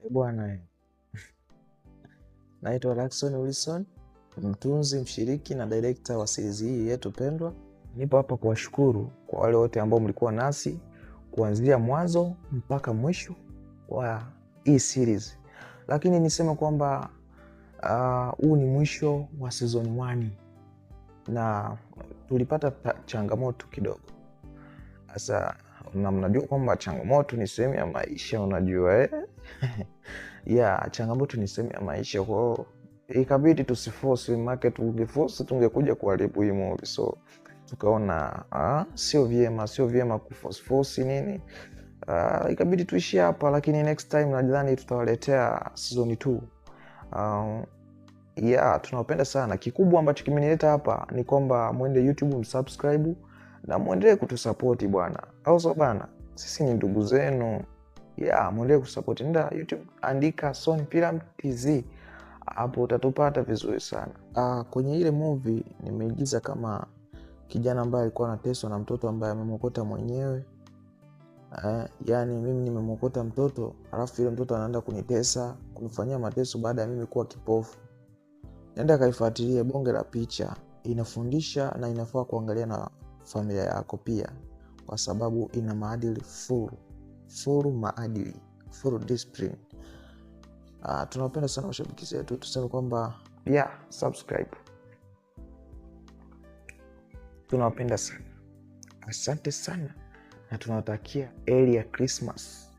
Bwana, naitwa Lakson Wilson, mtunzi, mshiriki na director wa series hii yetu pendwa. Nipo hapa kuwashukuru kwa wale wote ambao mlikuwa nasi kuanzia mwanzo mpaka mwisho wa hii series, lakini niseme kwamba huu ni mwisho wa season 1 na tulipata changamoto kidogo. Sasa na mnajua kwamba changamoto ni sehemu ya maisha, unajua eh? Yeah, changamoto ni sehemu ya maisha, kwa hiyo ikabidi tusiforce market. Tungeforce tungekuja kuharibu hii movie, so tukaona sio vyema kuforce force nini. Ikabidi tuishie hapa, lakini next time nadhani tutawaletea season 2. Yeah, tunawapenda sana. Kikubwa ambacho kimenileta hapa ni kwamba mwende YouTube msubscribe na muendelee kutusapoti bwana, au sio bana? Sisi ni ndugu zenu. Yeah, muendelee kutusapoti. Nenda YouTube andika Son Film TZ, hapo utatupata vizuri sana. Kwenye ile movie nimeigiza kama kijana ambaye alikuwa anateswa na mtoto ambaye amemwokota mwenyewe. Yani mimi nimemwokota mtoto alafu yule mtoto anaenda kunitesa, kunifanyia mateso baada ya mimi kuwa kipofu. Nenda kaifuatilie, bonge la picha, inafundisha na inafaa kuangalia na familia yako pia, kwa sababu ina maadili full full, maadili full discipline. Tunawapenda sana mashabiki zetu, tuseme kwamba yeah, subscribe. Tunawapenda sana, asante sana na tunawatakia heri ya Christmas.